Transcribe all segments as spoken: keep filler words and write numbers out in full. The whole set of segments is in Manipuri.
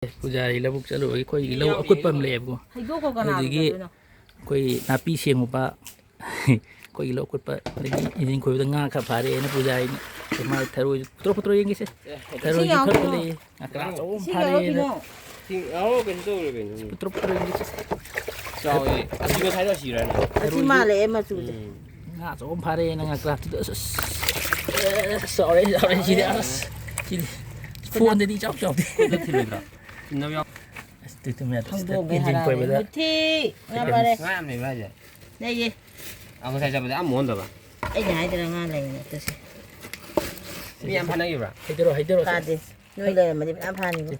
ꯄꯨꯖꯥꯔꯤ ꯂꯧꯕꯨꯛ ꯆꯠꯂꯨꯕꯒꯤ ꯑꯩꯈꯣꯏꯒꯤ ꯂꯧ ꯑꯀꯨꯠꯄ ꯑꯃ ꯂꯩꯌꯦꯕꯀꯣ꯫ ꯍꯩꯗꯣꯛꯈꯣ, ꯀꯅꯥꯒꯤ ꯑꯗꯨꯗꯒꯤ ꯑꯣꯏꯗꯣꯏꯅꯣ? ꯑꯩꯈꯣꯏ ꯅꯥꯄꯤ ꯁꯦꯡꯉꯨꯕ, ꯑꯩꯈꯣꯏꯒꯤ ꯂꯧ ꯑꯀꯨꯠꯄ, ꯑꯗꯒꯤ ꯏꯟꯖꯤꯟ ꯈꯣꯏꯕꯗ ꯉꯥ ꯈꯔ ꯐꯥꯔꯦꯅ ꯄꯨꯖꯥꯔꯤꯅ ꯃꯥꯏ ꯊꯔꯣꯏ ꯄꯨꯊꯣꯔꯛꯑꯣ, ꯄꯨꯊꯣꯔꯛꯑꯣ ꯌꯦꯡꯒꯦꯁꯦ꯫ ꯊꯔꯣꯏꯁꯨ ꯏꯁꯤꯡ ꯈꯔ ꯌꯥꯎꯔꯛꯈꯤꯅꯣ꯫ ꯂꯩ꯫ ꯉꯀ꯭ꯔꯥ ꯑꯆꯧꯕ ꯑꯃ ꯏꯁꯤꯡ ꯐꯥꯔꯦꯅ꯫ ꯌꯥꯎꯔꯛꯈꯤꯅꯣ꯫ ꯏꯁꯤꯡ ꯌꯥꯎꯔꯛꯑꯣ, ꯀꯩꯁꯨ ꯇꯧꯔꯣꯏ ꯀꯩꯅꯣ꯫ ꯄꯨꯊꯣꯔꯛꯑꯣ, ꯄꯨꯊꯣꯔꯛꯑꯣ ꯌꯦꯡꯒꯦꯁꯦ꯫ ꯆꯥꯎꯋꯦ꯫ ꯑꯁꯤ ꯉꯁꯥꯏꯗꯣ ꯁꯤꯔꯅꯤ꯫ ꯑꯁꯤ ꯊꯔꯣꯏꯁꯨ ꯃꯥꯜꯂꯛꯑꯦ ꯃꯆꯨꯁꯦ꯫ ꯎꯝ꯫ ꯉꯥ ꯑꯆꯧꯕ ꯑꯃ ꯐꯥꯔꯦꯅ ꯉꯀ꯭ꯔꯥ꯫ ꯑꯁ, ꯑꯁ, ꯆꯥꯎꯔꯦ, ꯆꯥꯎꯔꯦ ꯁꯤꯗꯤ꯫ ꯑꯁ, ꯁꯤꯗꯤ ꯐꯣꯟꯗꯗꯤ ꯏꯆꯥꯎ ꯆꯥꯎꯗꯦ꯫ ꯈꯨꯠꯇ ꯊꯤꯜꯂꯣꯏꯗ꯭ꯔꯣ? ꯊꯤꯟꯅꯕ ꯌꯥꯎ-, ꯑꯁ, ꯇꯨ, ꯇꯨ, ꯃꯌꯥꯗ ꯍꯪꯗꯣꯡꯒꯦ ꯏꯟꯖꯤꯟ ꯍꯥꯏꯔꯛꯑꯅꯤ꯫ ꯈꯣꯏꯕꯗ꯫ ꯃꯨꯊꯤ! ꯉꯥ ꯐꯥꯔꯦ꯫ ꯉꯥ ꯌꯥꯝ ꯂꯩꯕ꯭ꯔꯥ ꯍꯥꯏꯁꯦ? ꯂꯩꯌꯦ꯫ ꯑꯥ, ꯉꯁꯥꯏ ꯆꯠꯄꯗ ꯑꯥ ꯃꯣꯟꯗꯕ꯫ ꯑꯩꯅ ꯍꯥꯏꯗ꯭ꯔꯥ ꯉꯥ ꯂꯩꯅ ꯆꯠꯁꯦ꯫ ꯃꯤ ꯌꯥꯝ ꯐꯥꯅꯈꯤꯕ꯭ꯔꯥ? ꯍꯩꯗꯔꯣ, ꯍꯩꯗꯔꯣ꯫ ꯐꯥꯗꯦ꯫ ꯅꯣꯏ ꯂꯩꯔꯝꯃꯗꯤ ꯐꯅꯌꯥꯝ ꯐꯥꯅꯤꯕꯣ꯫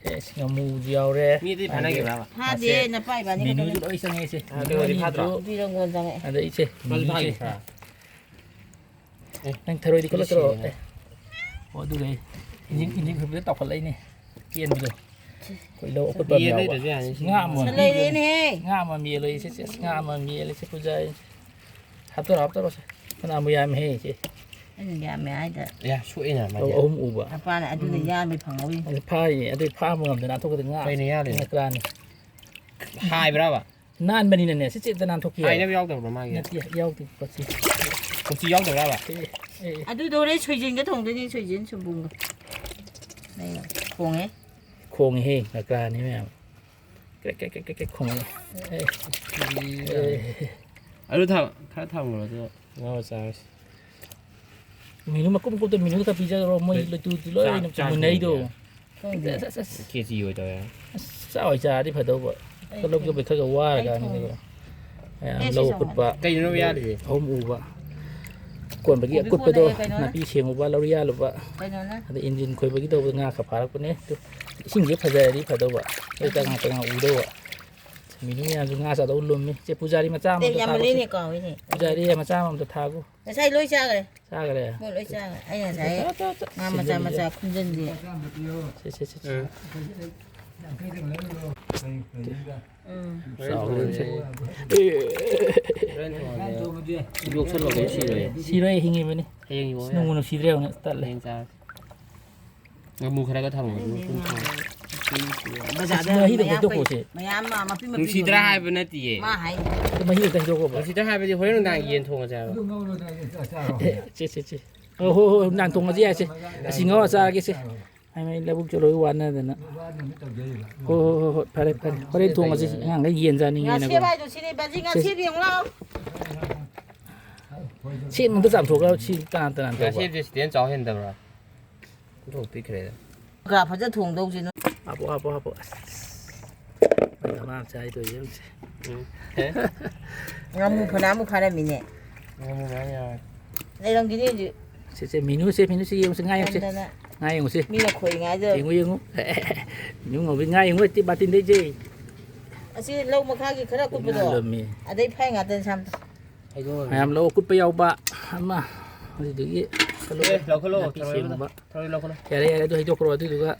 ꯑꯦꯁ, ꯉꯥꯃꯨꯁꯨ ꯌꯥꯎꯔꯦ꯫ ꯃꯤꯗꯤ ꯐꯥꯅꯈꯤꯕ꯭ꯔꯕ? ꯐꯥꯗꯦ, ꯃꯥꯁꯦ ꯅꯄꯥ ꯏꯕꯥꯅꯤ ꯃꯤꯅꯨꯁꯨ ꯈꯛꯇꯅꯦ꯫ ꯂꯣꯏ ꯆꯪꯉꯦ ꯁꯦ꯫ ꯑꯥ, ꯃꯤꯅꯨ ꯑꯗꯨꯒꯗꯤ ꯐꯥꯗ꯭ꯔꯣ? ꯑꯅꯤꯁꯨ꯫ ꯅꯨꯄꯤ ꯔꯪꯒꯣꯟ ꯆꯪꯉꯛꯑꯦ꯫ ꯑꯗ ꯏꯆꯦ, ꯃꯥꯁꯨ ꯃꯤꯅꯨ ꯏꯆꯦ꯫ ꯐꯥꯈꯤꯕ꯭ꯔꯥ? ꯅꯪ ꯊꯔꯣꯏꯗꯤ ꯈꯨꯠꯂꯛꯇ꯭ꯔꯣ? ꯁꯤꯔꯦꯅꯦ꯫ ꯑꯦ꯫ ꯑꯣ, ꯑꯗꯨꯒ ꯑꯩ ꯏꯟꯖꯤꯟ, ꯏꯟꯖꯤꯟ ꯈꯨꯕꯗ ꯇꯥꯎꯈꯠꯂꯛꯏꯅꯦ꯫ ꯀꯦꯟꯕꯗꯣ꯫ ꯑꯩꯈꯣꯏ ꯂꯧ ꯑꯀꯨꯠꯄ ꯑꯃ ꯌꯦꯟ ꯌꯥꯎꯕ꯫ ꯂꯩꯗ꯭ꯔꯁꯨ ꯌꯥꯅꯤ, ꯁꯤ ꯉꯥ ꯑꯃ ꯁꯟ ꯂꯩꯔꯦꯅꯦꯍꯦ꯫ ꯉꯥ ꯑꯃ ꯌꯦꯜꯂꯣ, ꯏꯆꯦ, ꯁꯦ, ꯉꯥ ꯑꯃ ꯌꯦꯜꯂꯦ, ꯏꯆꯦ ꯄꯨꯖꯥ꯫ ꯍꯥꯞꯇꯔꯣ, ꯍꯥꯞꯇꯔꯣ, ꯁꯦ꯫ ꯐꯅꯌꯥꯝꯕꯨ ꯌꯥꯝꯃꯦꯍꯦ, ꯏꯆꯦ꯫ ꯑꯩꯅ ꯌꯥꯝꯃꯦ ꯍꯥꯏꯗ꯫ ꯌꯥ, ꯁꯣꯛꯑꯦꯅ ꯂꯧ ꯃꯥꯗꯤ꯫ ꯑꯍꯨꯝ ꯎꯕ꯫ ꯃꯄꯥꯅ ꯑꯗꯨꯅ ꯎꯝ꯫ ꯌꯥꯝꯕꯩ ꯐꯪꯍꯧꯔꯤꯅꯤ꯫ ꯑꯗꯨ ꯐꯥꯔꯤꯅꯦ, ꯑꯗꯨ ꯐꯥꯕ ꯉꯝꯗꯅ ꯅꯥꯟꯊꯣꯛꯀꯗ ꯉꯥ ꯀꯩꯅ ꯌꯥꯜꯂꯤꯅꯣ? ꯉꯀ꯭ꯔꯥꯅꯤ꯫ ꯍꯥꯏꯕ꯭ꯔꯕ? ꯅꯥꯟꯕꯅꯤꯅꯅꯦ, ꯁꯤ ꯆꯦꯠꯇ ꯅꯥꯟꯊꯣꯛꯈꯤ ꯍꯥꯏꯕ꯫ ꯍꯥꯏꯅꯕ ꯌꯥꯎꯗꯕ꯭ꯔꯣ ꯃꯥꯒꯤ? ꯅꯠꯇꯦ, ꯌꯥꯎꯗꯦ, ꯀꯣꯆꯤ꯫ ꯀꯣꯆꯤ ꯌꯥꯎꯗꯕ꯭ꯔꯕ? ꯑꯦ, ꯑꯦ, ꯑꯦ꯫ ꯑꯗꯨꯗꯣ ꯍꯣꯔꯦꯟ ꯁꯣꯏꯖꯤꯟꯒ ꯊꯣꯡꯗꯣꯏꯅꯤ, ꯁꯣꯏꯖꯤꯟ ꯁꯣꯏꯕꯨꯝꯒ꯫ ꯂꯩꯔꯣ꯫ ꯈꯣꯡꯉꯦ꯫ ꯈꯣꯡꯉꯦꯍꯦ, ꯉꯀ꯭ꯔꯥꯅꯤ ꯃꯌꯥꯝ꯫ ꯀ꯭ꯔꯦꯛ, ꯀ꯭ꯔꯦꯛ, ꯀ꯭ꯔꯦꯛ, ꯀ꯭ꯔꯦꯛ, ꯀ꯭ꯔꯦꯛ ꯈꯣꯡꯉꯦ꯫ ꯑꯦ, ꯑꯦ꯫ ꯑꯗꯨ ꯊꯝ-, ꯈꯔ ꯊꯝꯈ꯭ꯔꯣ, ꯑꯗꯨꯒ ꯉꯧꯔ ꯆꯥꯔꯁꯤ꯫ ꯃꯤꯅꯨ ꯃꯀꯨꯞ ꯃꯀꯨꯞꯇ ꯃꯤꯅꯨ ꯈꯔ ꯄꯤꯖꯈ꯭ꯔꯣ, ꯃꯣꯏ ꯍꯣꯏ꯫ ꯂꯣꯏꯇꯨ ꯂꯣꯏꯅ ꯆꯥꯛ ꯆꯥꯛ ꯃꯨꯟꯅꯩꯗꯣ꯫ ꯊꯣꯡꯉꯦ꯫ ꯈꯪꯗꯦ꯫ ꯑꯁ, ꯑꯁ, ꯑꯁ꯫ ꯈꯦꯆꯤ ꯑꯣꯏ ꯇꯧꯋꯦ꯫ ꯑꯁ, ꯆꯥꯛ ꯑꯣꯏ ꯆꯥꯔꯗꯤ ꯐꯗꯧꯕ꯫ ꯑꯩ ꯂꯧ ꯆꯠꯄꯩ ꯊꯣꯡꯉꯦ꯫ ꯈꯔ ꯈꯔ ꯋꯥꯔ ꯑꯩ ꯀꯥꯟꯁꯤꯗꯀꯣ꯫ ꯊꯣꯡꯉꯦ꯫ ꯃꯌꯥꯝ ꯑꯦ, ꯁꯤ ꯂꯧ ꯁꯪꯉꯣ꯫ ꯀꯨꯠꯄ, ꯀꯩꯅꯣ ꯌꯥꯔꯤꯁꯦ? ꯑꯍꯨꯝ ꯎꯕ꯫ ꯀꯣꯟꯕꯒꯤ ꯀꯣꯕꯤ ꯑꯀꯨꯠꯄꯗꯣ, ꯀꯣꯟꯅ ꯀꯩꯅꯣꯅ? ꯅꯥꯄꯤ ꯁꯦꯡꯉꯨꯕ, ꯂꯧꯔꯤ ꯌꯥꯜꯂꯨꯕ꯫ ꯀꯩꯅꯣꯅ? ꯑꯗꯩ ꯏꯟꯖꯤꯟ ꯈꯣꯏꯕꯒꯤ ꯇꯧꯕꯗ ꯉꯥ ꯈꯔ ꯐꯥꯔꯛꯄꯅꯦ꯫ ꯑꯗꯨ ꯏꯁꯤꯡꯁꯦ ꯐꯖꯔꯗꯤ ꯐꯗꯧꯕ꯫ ꯑꯩ ꯇꯉꯥꯡ ꯇꯉꯥꯡ ꯎꯗꯧꯕ꯫ ꯃꯤꯅꯨ ꯃꯌꯥꯝꯁꯨ ꯉꯥ ꯆꯥꯗꯧ ꯂꯨꯝꯃꯤ꯫ ꯆꯦ ꯄꯨꯖꯥꯔꯤ ꯃꯆꯥ ꯑꯃ ꯑꯦ, ꯑꯝꯇ ꯌꯥꯝꯃꯜꯂꯦꯅꯦ, ꯊꯥꯔꯛꯑꯣꯁꯦ꯫ ꯀꯥꯎꯏꯅꯦ꯫ ꯄꯨꯖꯥꯔꯤ ꯃꯆꯥ ꯑꯃ ꯑꯝꯇ ꯊꯥꯔꯛꯑꯣ꯫ ꯉꯁꯥꯏ ꯂꯣꯏ ꯆꯥꯈ꯭ꯔꯦ꯫ ꯆꯥꯈ꯭ꯔꯦ? ꯃꯣꯏ ꯂꯣꯏ ꯆꯥꯈ꯭ꯔꯦ꯫ ꯑꯩ ꯉꯁꯥꯏ ꯆꯥ, ꯆꯥ, ꯆꯥ, ꯉꯥ ꯃꯆꯥ ꯁꯤꯟꯖꯜꯂꯤ꯫ ꯃꯆꯥ ꯈꯨꯟꯖꯟꯒꯦ꯫ ꯁꯦ, ꯁꯦ, ꯁꯦ, ꯁꯦ꯫ ꯎꯝ꯫ ꯎꯝ꯫ ꯆꯥꯎꯔꯦ, ꯁꯦ꯫ ꯍꯣꯔꯦꯟ ꯊꯣꯡꯉꯒꯦ꯫ ꯌꯣꯛꯁꯜꯂꯣ, ꯀꯩꯁꯨ ꯁꯤꯔꯣꯏꯌꯦ꯫ ꯁꯤꯔꯣꯏ, ꯍꯤꯡꯉꯤꯕꯅꯤ꯫ ꯍꯌꯦꯡ ꯌꯣꯛꯑꯣ ꯅꯨꯡꯕꯨ ꯌꯥꯔꯦ꯫ ꯅꯨꯡꯁꯤꯗ꯭ꯔꯦ ꯌꯦꯡꯉꯨꯅꯦ, ꯇꯠꯂꯦ꯫ ꯍꯌꯦꯡ ꯆꯥꯔꯁꯤ꯫ ꯉꯥꯃꯨ ꯈꯔꯒ ꯊꯝꯃꯣ, ꯑꯗꯨꯒ ꯄꯨꯡ ꯊꯝꯃꯣ꯫ ꯕꯖꯥꯔꯗ ꯃꯍꯤꯗꯣ ꯃꯌꯥꯝ ꯍꯩꯗꯣꯛꯈꯣꯁꯦ꯫ ꯀꯩ-, ꯃꯌꯥꯝ ꯃꯥ ꯃꯄꯤ ꯃꯄꯤ ꯅꯨꯡꯁꯤꯗ꯭ꯔꯥ ꯌꯣꯟꯕꯅꯦ꯫ ꯍꯥꯏꯕ ꯅꯠꯇꯤꯌꯦ꯫ ꯃꯥ ꯍꯥꯏ꯫ ꯑꯗꯨ ꯃꯍꯤꯗꯣ ꯑꯝꯇ ꯍꯩꯗꯣꯛꯈꯣꯕ꯫ ꯅꯨꯡꯁꯤꯗ꯭ꯔꯥ ꯍꯥꯏꯕꯗꯤ ꯍꯣꯔꯦꯟ ꯅꯨꯡꯗꯥꯡ ꯌꯦꯟ ꯊꯣꯡꯉꯁꯦ ꯍꯥꯏꯕ꯫ ꯑꯗꯨ ꯉꯧꯔꯣ, ꯑꯗꯨ ꯆꯥꯔꯣ꯫ ꯁꯦ, ꯁꯦ, ꯁꯦ꯫ ꯑꯣ, ꯍꯣ, ꯍꯣ, ꯅꯨꯡꯗꯥꯡ ꯊꯣꯡꯉꯁꯤ ꯌꯥꯏꯁꯦ꯫ ꯑꯁꯤ ꯉꯧꯔ ꯆꯥꯔꯒꯦꯁꯦ꯫ ꯍꯥꯏ, ꯃꯩ ꯂꯧꯕꯨꯛ ꯆꯠꯂꯣꯏ ꯋꯥꯅꯗꯅ꯫ ꯍꯣꯏ, ꯍꯣꯏ, ꯍꯣꯏ, ꯍꯣꯏ, ꯐꯔꯦ, ꯐꯔꯦ꯫ ꯍꯣꯔꯦꯟ ꯊꯣꯡꯉꯁꯤ꯫ ꯑꯉꯥꯡꯈꯩ ꯌꯦꯟ ꯆꯥꯅꯤꯡꯉꯦꯅꯀꯣ꯫ ꯉꯥꯁꯦꯞ ꯍꯥꯏꯗꯣ ꯁꯤꯅꯦ, ꯕꯥꯖꯤ, ꯁꯦ꯫ ꯉꯥꯁꯦꯞ ꯌꯦꯡꯉꯨ ꯂꯥꯎ꯫ ꯁꯤ ꯑꯝꯇ ꯆꯥꯝꯊꯣꯛꯑꯒ ꯁꯤ ꯇꯅꯥꯟ ꯇꯅꯥꯟ ꯇꯧꯕ꯫ ꯉꯥꯁꯦꯞꯁꯦ ꯁꯤꯗꯩ ꯍꯦꯟꯅ ꯆꯥꯎ ꯍꯦꯟꯗꯕ꯭ꯔꯥ? ꯑꯣꯟꯊꯣꯛ ꯄꯤꯛꯈ꯭ꯔꯦꯗ꯫ ꯀꯥ ꯐꯖ ꯊꯣꯡꯗꯧꯁꯤ ꯅꯣꯏ꯫ ꯍꯥꯞꯄꯣ, ꯍꯥꯞꯄꯣ, ꯍꯥꯞꯄꯣ꯫ ꯑꯁ꯫ ꯃꯥꯅ ꯆꯥꯏꯗꯣ ꯌꯦꯡꯁꯦ꯫ ꯎꯝ꯫ ꯉꯥꯃꯨ ꯐꯅꯌꯥꯝ ꯑꯃꯨꯛ ꯐꯥꯔꯝꯃꯤꯅꯦ꯫ ꯉꯥꯃꯨ ꯃꯌꯥꯝ ꯌꯥꯎꯔꯦ꯫ ꯂꯩꯔꯝꯒꯤꯅꯤ ꯍꯧꯖꯤꯛ꯫ ꯁꯦ, ꯁꯦ, ꯃꯤꯅꯨꯁꯦ, ꯃꯤꯅꯨꯁꯦ ꯌꯦꯡꯉꯨꯁꯦ, ꯉꯥ ꯌꯦꯡꯉꯨꯁꯦ꯫ ꯌꯥꯝꯗꯅ꯫ ꯉꯥ ꯌꯦꯡꯉꯨꯁꯦ꯫ ꯃꯤꯅ ꯈꯣꯏꯔꯤꯉꯩꯗ꯫ ꯌꯦꯡꯉꯨ, ꯌꯦꯡꯉꯨ꯫ ꯃꯤꯅꯨ ꯉꯧꯕꯤ ꯉꯥ ꯌꯦꯡꯉꯨ, ꯇꯤ-, ꯕꯥꯇꯤꯟꯗꯩꯁꯦ꯫ ꯑꯁꯤ ꯂꯧ ꯃꯈꯥꯒꯤ ꯈꯔ ꯀꯨꯠꯄꯗꯣ꯫ ꯉꯥ ꯂꯨꯝꯃꯤ꯫ ꯑꯗꯩ ꯐꯥꯏ ꯉꯥꯛꯇꯅꯤ ꯁꯥꯝꯗꯣ꯫ ꯍꯩꯗꯣꯛꯑꯒ꯫ ꯃꯌꯥꯝ ꯂꯧ ꯀꯨꯠꯄ ꯌꯥꯎꯕ ꯑꯃ꯫ ꯑꯗꯨꯗꯨꯒꯤ ꯑꯦ, ꯂꯧꯈꯠꯂꯣ, ꯅꯥꯄꯤ ꯊꯔꯣꯏ ꯁꯦꯡꯕ꯫ ꯑꯃꯗ꯫ ꯊꯔꯣꯏ ꯂꯧꯈꯠꯂꯣ꯫ ꯌꯥꯔꯦ, ꯌꯥꯔꯦ, ꯑꯗꯨ ꯍꯩꯗꯣꯛꯈ꯭ꯔꯣ꯫ ꯑꯗꯨꯗꯨꯒ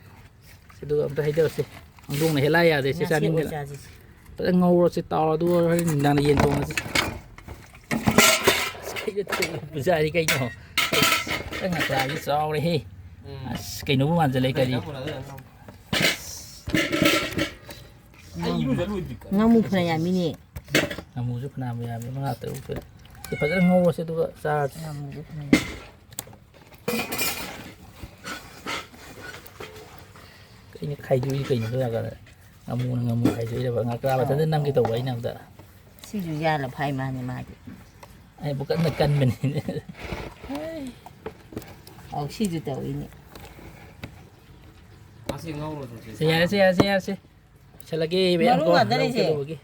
ꯑꯗꯨꯒ ꯑꯝꯇ ꯍꯩꯗꯔꯁꯤ꯫ ꯍꯧꯗꯣꯡꯅ ꯍꯦꯛꯂꯥ ꯌꯥꯗꯦ꯫ ꯁꯤ ꯉꯥꯁꯤ ꯆꯥꯅꯤꯡꯗꯅ꯫ ꯑꯣꯏ ꯆꯥꯁꯤꯁꯦ꯫ ꯐꯖꯅ ꯉꯧꯔꯁꯤ, ꯇꯥꯎꯔꯣ, ꯑꯗꯨꯒ ꯍꯣꯔꯦꯟ ꯅꯨꯡꯗꯥꯡꯗ ꯌꯦꯟ ꯊꯣꯡꯉꯁꯤ꯫ ꯑꯁ, ꯀꯩꯅꯣ ꯇꯧꯔꯤꯗꯣ? ꯄꯨꯖꯥꯔꯤ ꯀꯩꯅꯣ? ꯑꯁ, ꯉꯀ꯭ꯔꯥꯁꯤ ꯆꯥꯎꯔꯦꯍꯦ꯫ ꯎꯝ꯫ ꯑꯁ, ꯀꯩꯅꯣꯕꯨ ꯃꯥꯟꯁꯤꯜꯂꯛꯑꯦ, ꯀꯔꯤ? ꯀꯩꯅꯣꯕꯨ ꯃꯥꯟꯁꯤꯜꯂꯛꯑꯦ꯫ ꯑꯩ ꯏꯔꯨꯖ ꯂꯣꯏꯗ꯭ꯔꯤ ꯀꯥꯟ꯫ ꯉꯥꯃꯨ ꯐꯅ ꯌꯥꯝꯃꯤꯅꯦ꯫ ꯉꯥꯃꯨꯁꯨ ꯐꯅꯌꯥꯝ ꯌꯥꯝꯃꯤ, ꯃꯉꯥ ꯇꯔꯨꯛ ꯁꯨꯔꯦ꯫ ꯁꯤ ꯐꯖꯅ ꯉꯧꯔꯁꯤ, ꯑꯗꯨꯒ ꯆꯥꯔꯁꯤ꯫ ꯉꯥꯃꯨꯁꯨ ꯐꯅ ꯌꯥꯝꯃꯤ꯫ ꯑꯩꯅ ꯈꯥꯏꯗꯣꯛꯏ ꯀꯩꯅꯣ ꯍꯥꯏꯔꯀꯥꯟꯗ, ꯉꯥꯃꯨꯅ ꯉꯥꯃꯨ ꯈꯥꯏꯗꯣꯛꯏꯔꯕ? ꯉꯀ꯭ꯔꯥ ꯃꯊꯟꯇ ꯅꯝꯒꯦ ꯇꯧꯕ ꯑꯩꯅ ꯑꯝꯇ꯫ ꯁꯤꯁꯨ ꯌꯥꯜꯂ ꯐꯥꯏ ꯃꯥꯅꯤ ꯃꯥꯗꯤ꯫ ꯑꯩꯕꯨ ꯀꯟꯅ ꯀꯟꯕꯅꯤ꯫ ꯑꯧ, ꯁꯤꯁꯨ ꯇꯧꯏꯅꯦ꯫ ꯃꯁꯤ ꯉꯧꯔꯣ, ꯁꯦ, ꯌꯥꯔꯦ, ꯁꯦ, ꯌꯥꯔꯦ, ꯁꯦ, ꯌꯥꯔꯦ, ꯁꯦ꯫ ꯂꯣꯏꯁꯜꯂꯒꯦ, ꯃꯌꯥꯝ ꯃꯔꯨ ꯀꯣ, ꯉꯥꯛꯇꯅꯦ ꯂꯧ ꯁꯦ꯫ ꯆꯠꯂꯨꯕꯒꯤ꯫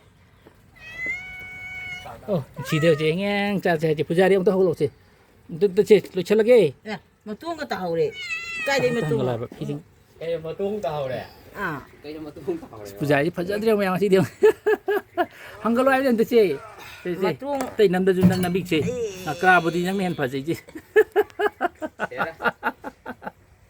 ꯑꯣ, ꯁꯤꯗ ꯍꯧꯖꯤꯛ ꯍꯌꯦꯡ ꯆꯥꯁꯦ ꯍꯥꯏꯁꯦ, ꯄꯨꯖꯥꯔꯤ ꯑꯝꯇ ꯍꯧꯔꯛꯁꯦ꯫ ꯑꯝꯇ, ꯑꯝꯇ ꯁꯦ, ꯂꯣꯏꯁꯜꯂꯒꯦ꯫ ꯑꯦ, ꯃꯇꯣꯡꯒ ꯇꯥꯍꯧꯔꯦ꯫ ꯀꯥꯏꯗꯩ ꯃꯇꯣꯡꯅꯣ? ꯊꯥꯡꯒꯠꯂꯣ ꯍꯥꯏꯕ, ꯐꯤꯖꯤꯡ꯫ ꯀꯩꯅꯣ ꯃꯇꯣꯡ ꯇꯥꯍꯧꯔꯦ? ꯑꯥ꯫ ꯀꯩꯅꯣ ꯃꯇꯣꯡ ꯇꯥꯍꯧꯔꯦ? ꯄꯨꯖꯥꯔꯤ ꯐꯖꯗ꯭ꯔꯦ ꯃꯌꯥꯝ ꯉꯁꯤꯗꯤ꯫ ꯍꯪꯒꯠꯂꯣ ꯍꯥꯏꯕꯗꯤ ꯑꯝꯇ ꯁꯦ꯫ ꯁꯦ, ꯁꯦ꯫ ꯃꯇꯣꯡ꯫ ꯑꯇꯩ ꯅꯝꯗꯁꯨ ꯅꯪ ꯅꯃꯤꯠꯁꯦ꯫ ꯑꯦ꯫ ꯉꯀ꯭ꯔꯥꯕꯨꯗꯤ ꯅꯪꯅ ꯍꯦꯟꯅ ꯐꯖꯩꯁꯦ꯫ ꯍꯦꯔꯥ꯫